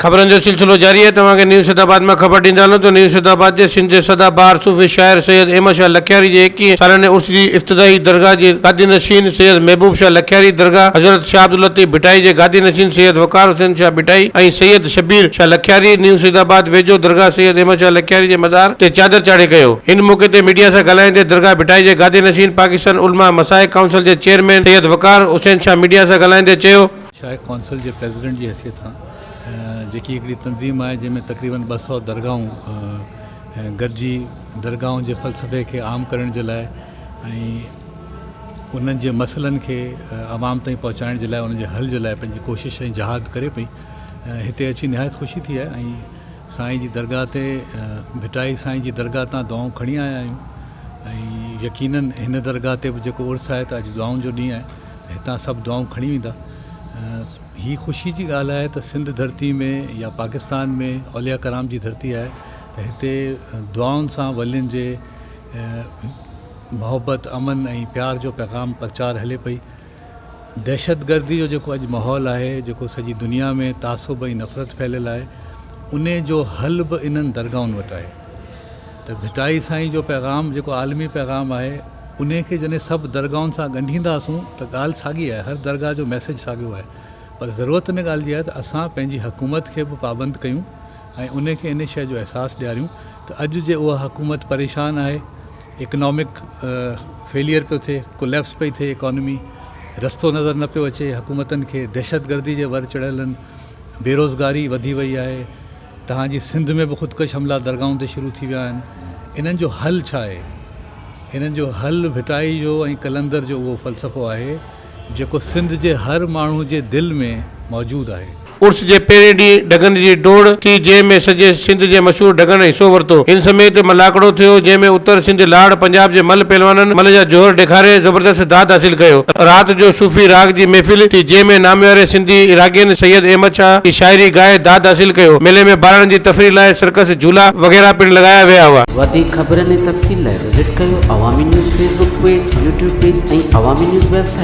خبرن جو سلسلو جاري آهي توهان کي نيو سيد آباد مان خبر ڏيندا هلون ته نيو سيد آباد جي سنڌ جي سدا بهار صوفي شاعر سيد احمد شاهه لکياري جي ايڪيهين سالاني عرس جي افتتاحي درگاهه جي گادي نشين سيد محبوب شاهه لکياري درگاهه حضرت شاهه عبداللطيف ڀٽائي جي گادي نشين سيد وقار حسين شاهه ڀٽائي ۽ سيد شبير شاهه لکياري نيو سيد آباد ويجهو درگاهه سيد احمد شاهه لکياري جي مزار تي چادر چاڙهي ڪيو. ان موقعي تي ميڊيا سان ڳالهائيندي درگاهه ڀٽائي جي گادي نشين پاڪستان علماء مشائخ ڪائونسل جي چيئرمين سيد وقار حسين شاهه ميڊيا سان ڳالهائيندي چيو. مشائخ ڪائونسل جي پريزيڊنٽ جي حيثيت سان جيڪي هڪڙي تنظيم آهي جنهن ۾ تقريبن 200 درگاهون گڏجي درگاهن جي فلسفي کي عام ڪرڻ جي لاء ۽ انهن جي مسئلن کي عوام تائين پهچائڻ جي لاء انهن جي حل جي لاء پنهنجي ڪوشش ۽ جهاد ڪري پئي هتي اچي نهايت خوشي ٿي آهي ۽ سائين جي درگاهه تي ڀٽائي سائين جي درگاهه تان دعائون کڻي آيا آهيون ۽ يقينن هن درگاهه تي به جيڪو عرس آهي ته اڄ دعائن جو ڏينهن آهي هتان سڀ دعائون کڻي ويندا هي خوشي جي ڳالهه آهي ته سنڌ ڌرتي ۾ يا پاڪستان ۾ اولياء ڪرام جي ڌرتي آهي ته هتي دعائن سان ولين جي محبت، امن ۽ پيار جو پيغام پرچار هلي پئي. دهشتگردي جو جيڪو اڄ ماحول آهي، جيڪو سڄي دنيا ۾ تعصب ۽ نفرت ڦهليل آهي، انهي جو حل به انهن درگاهن وٽ آهي. ته ڀٽائي سائين جو پيغام جيڪو عالمي پيغام آهي، انهي کي جڏهن سڀ درگاهن سان ڳنڍينداسون ته ڳالهه ساڳي آهي، هر درگاهه جو ميسيج ساڳيو آهي. پر ضرورت ان ڳالهه جي آهي ته اسان پنهنجي حڪومت کي به پابند ڪيون ۽ انهي کي انهي شيء جو احساس ڏياريون ته اڄ جي اها حڪومت پريشان آهي، اڪنامڪ فيليئر پيو ٿئي، ڪوليپس پئي ٿئي اڪانومي، رستو نظر نه پيو اچي حڪومتن کي، دهشتگردي جي ور چڙهيل آهن، بيروزگاري وڌي وئي آهي، توهان جي سنڌ ۾ به خودڪش حملا درگاهن تي شروع ٿي ويا آهن، انهن جو حل ڇا آهي؟ انهن جو حل ڀٽائي جو ۽ قلندر جو اهو فلسفو آهي جيڪو سنڌ جي هر ماڻهو جي دل ۾ موجود آهي. عرس جي پهرين ڏينهن ڍڳن جي ڊوڙ ٿي جنهن ۾ سڄي سنڌ جي مشهور ڍڳن حصو ورتو. ان سميت ملاکڙو ٿيو جنهن ۾ اتر سنڌ، لاڙ، پنجاب جي ملهه پهلوانن ملهه جا جوهر ڏيکاري زبردست داد حاصل ڪيو. رات جو صوفي راڳ جي محفل ٿي جنهن ۾ نامياري سنڌي راڳين سيد احمد شاهه جي شاعري ڳائي داد حاصل ڪيو. ميلي ۾ ٻارڙن جي تفريح لاء سرڪس، جهولا وغيره پڻ لڳايا ويا هئا. وڌيڪ خبرن ۽ تفصيل لاء وزٽ ڪيو Awami news Facebook page, YouTube page ۽ Awami news website.